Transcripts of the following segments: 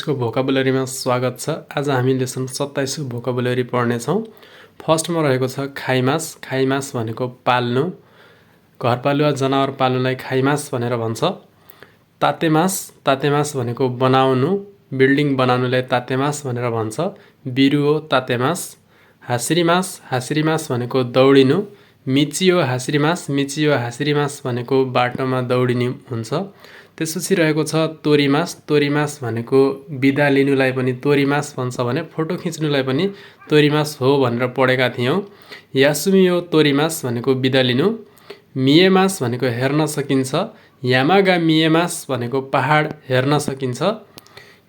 को भोकाबुलरीमा स्वागत छ। आज हामी लेसन 27 को भोकाबुलरी पढ्नेछौँ। फर्स्टमा रहेको छ खाइमास। खाइमास भनेको पाल्नु, घरपालुवा जनावर पाल्नुलाई खाइमास भनेर भन्छ। तातेमास, तातेमास भनेको बनाउनु, बिल्डिङ बनाउनुलाई तातेमास भनेर भन्छ। बिरुहो तातेमास। हासिरीमास, हासिरीमास भनेको दौडिनु। मिचियो हासिरीमास, मिचियो हासिरीमास भनेको बाटोमा दौडिनु हुन्छ। त्यसपछि रहेको छ तोरीमास। तोरीमास भनेको बिदा लिनुलाई पनि तोरीमास भन्छ भने फोटो खिच्नुलाई पनि तोरीमास हो भनेर पढेका थियौँ। यासुमियो तोरीमास भनेको बिदा लिनु। मिएमास भनेको हेर्न सकिन्छ। यामागा मिएमास भनेको पहाड हेर्न सकिन्छ।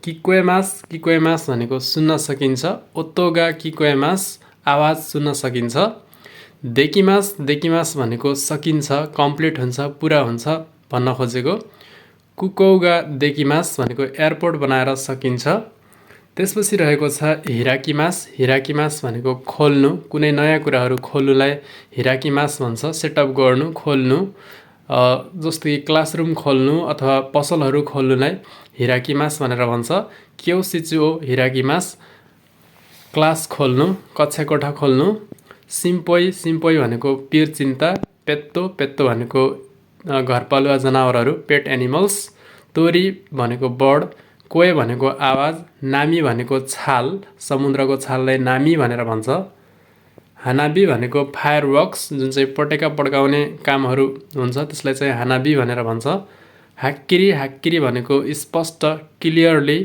किक्वेमास, किक्वेमास भनेको सुन्न सकिन्छ। ओत्तोगा किक्वेमास आवाज सुन्न सकिन्छ। देकिमास, देकिमास भनेको सकिन्छ, कम्प्लिट हुन्छ, पुरा हुन्छ भन्न खोजेको। कुकौगा देकिमास भनेको एयरपोर्ट बनाएर सकिन्छ। त्यसपछि रहेको छ हिराकिमास। हिराकिमास भनेको खोल्नु, कुनै नयाँ कुराहरू खोल्नुलाई हिराकिमास भन्छ। सेटअप गर्नु, खोल्नु, जस्तो कि क्लासरुम खोल्नु अथवा पसलहरू खोल्नुलाई हिराकिमास भनेर भन्छ। क्योसिचुओ हिराकिमास, क्लास खोल्नु, कक्षा कोठा खोल्नु। सिम्पोई, सिम्पोई भनेको पिर चिन्ता। पेत्तो, पेत्तो भनेको घरपालुवा जनावरहरू, पेट एनिमल्स। तोरी भनेको बर्ड। कोए भनेको आवाज। नामी भनेको छाल, समुद्रको छाललाई नामी भनेर भन्छ। हानाबी भनेको फायरवर्क्स, जुन चाहिँ पटेका पड्काउने कामहरू हुन्छ त्यसलाई चाहिँ हानाबी भनेर भन्छ। हाक्किरी, हाक्किरी भनेको स्पष्ट, क्लियरली।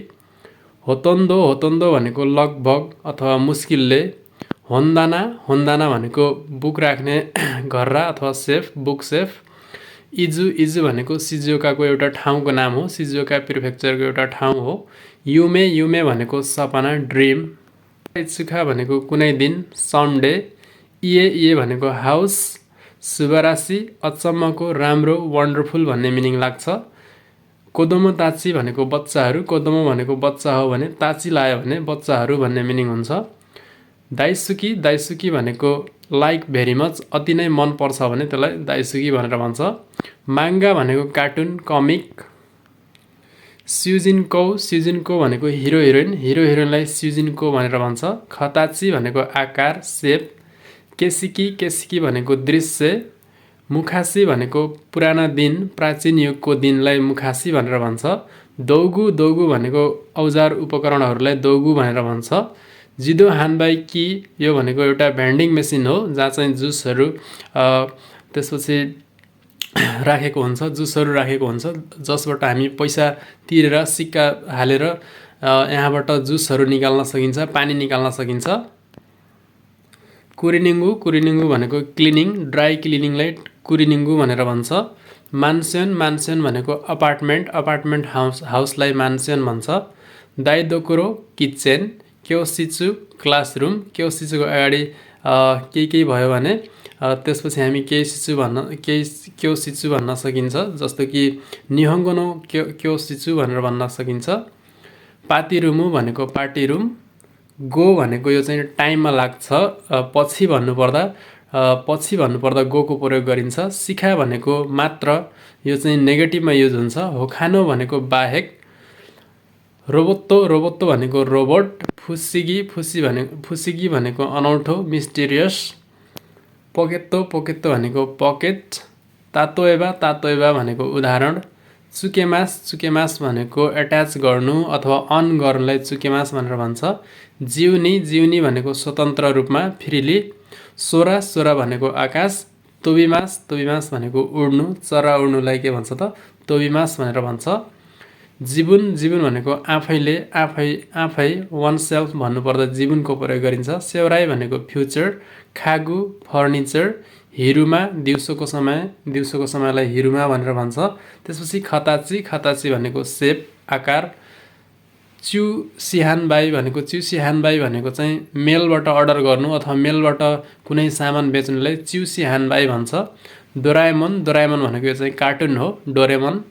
होतोन्दो, होतोन्दो भनेको लगभग अथवा मुस्किलले। होन्दाना, होन्दाना भनेको बुक राख्ने घर्रा अथवा सेफ, बुक सेफ। इजु, इजु भनेको सिजुओकाको एउटा ठाउँको नाम हो, सिजुओका प्रिफेक्चरको एउटा ठाउँ हो। युमे, युमे भनेको सपना, ड्रिम। इत्सुका भनेको कुनै दिन, सन्डे। इए, इए भनेको हाउस। सुबारासी अचम्मको, राम्रो, वन्डरफुल भन्ने मिनिङ लाग्छ। कोदोमो ताची भनेको बच्चाहरू, कोदोमो भनेको बच्चा हो भने ताची लायो भने बच्चाहरू भन्ने मिनिङ हुन्छ। दाइसुकी, दाइसुकी भनेको लाइक भेरी मच, अति नै मन पर्छ भने त्यसलाई दाइसुकी भनेर भन्छ। माङ्गा भनेको कार्टुन, कमिक। स्युजिनको, स्युजिनको भनेको हिरो हिरोइन, हिरो हिरोइनलाई स्युजिनको भनेर भन्छ। खताची भनेको आकार, सेप। केसिकी, केसिकी भनेको दृश्य। मुखासी भनेको पुराना दिन, प्राचीन युगको दिनलाई मुखासी भनेर भन्छ। दौगु, दौगु भनेको औजार उपकरणहरूलाई दौगु भनेर भन्छ। जिदो हानबाई कि, यो भनेको एउटा भेन्डिङ मेसिन हो जहाँ चाहिँ जुसहरू त्यसपछि राखेको हुन्छ, जुसहरू राखेको हुन्छ जसबाट हामी पैसा तिरेर सिक्का हालेर यहाँबाट जुसहरू निकाल्न सकिन्छ, पानी निकाल्न सकिन्छ। कुरिनिङ्गु, कुरिनिङ्गु भनेको क्लिनिङ, ड्राई क्लिनिङलाई कुरिनिङ्गु भनेर भन्छ। मान्सन, मान्सन भनेको अपार्टमेन्ट, अपार्टमेन्ट हाउसलाई मान्सन भन्छ। दाइदोकुरो किचन। क्योसिचु क्लासरुम, क्योसिचुको अगाडि केही भयो भने त्यसपछि हामी क्योसिचु भन्न सकिन्छ, जस्तो कि निहोङ्गोनो क्योसिचु भनेर भन्न सकिन्छ। पातिरुमु भनेको पार्टी रुम। गो भनेको यो चाहिँ टाइममा लाग्छ, पछि भन्नुपर्दा गोको प्रयोग गरिन्छ। सिखा भनेको मात्र, यो चाहिँ नेगेटिभमा युज हुन्छ। होखानो भनेको बाहेक। रोबोत्तो, रोबोत्तो भनेको रोबोट। फुसिगी, फुसिगी भनेको अनौठो, मिस्टेरियस। पोकेत्तो, पोकेत्तो भनेको पकेट। तातोएबा, तातोएबा भनेको उदाहरण। चुकेमास, चुकेमास भनेको एट्याच गर्नु अथवा अन गर्नुलाई चुकेमास भनेर भन्छ। जिउनी, जिउनी भनेको स्वतन्त्र रूपमा, फ्रिली। सोरा, सोरा भनेको आकाश। तोबिमास, तोबिमास भनेको उड्नु, चरा उड्नुलाई के भन्छ त तोबिमास भनेर भन्छ। जीवन, जीवन भनेको आफैले, आफै वान सेल्फ भन्नुपर्दा जीवनको प्रयोग गरिन्छ। सेउराई भनेको फ्युचर। खागु फर्निचर। हिरुमा दिउँसोको समय, दिउँसोको समयलाई हिरुमा भनेर भन्छ। त्यसपछि खताची, खताची भनेको सेप, आकार। च्यु सिहानबाई भनेको, च्यु सिहानबाई भनेको चाहिँ मेलबाट अर्डर गर्नु अथवा मेलबाट कुनै सामान बेच्नुलाई च्यु सिहानबाई भन्छ। डोराएमन, डोराएमन भनेको यो चाहिँ कार्टुन हो, डोरेमन।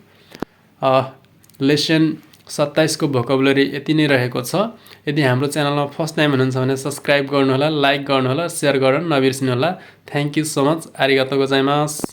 लेसन 27 को भोकाबुलरी यति नै रहेको छ। यदि हाम्रो च्यानलमा फर्स्ट टाइम हुनुहुन्छ भने सब्सक्राइब गर्नुहोला, लाइक गर्नुहोला, सेयर गर्न नबिर्सिनुहोला। Thank you so much. आरिगातो गोजाइमास।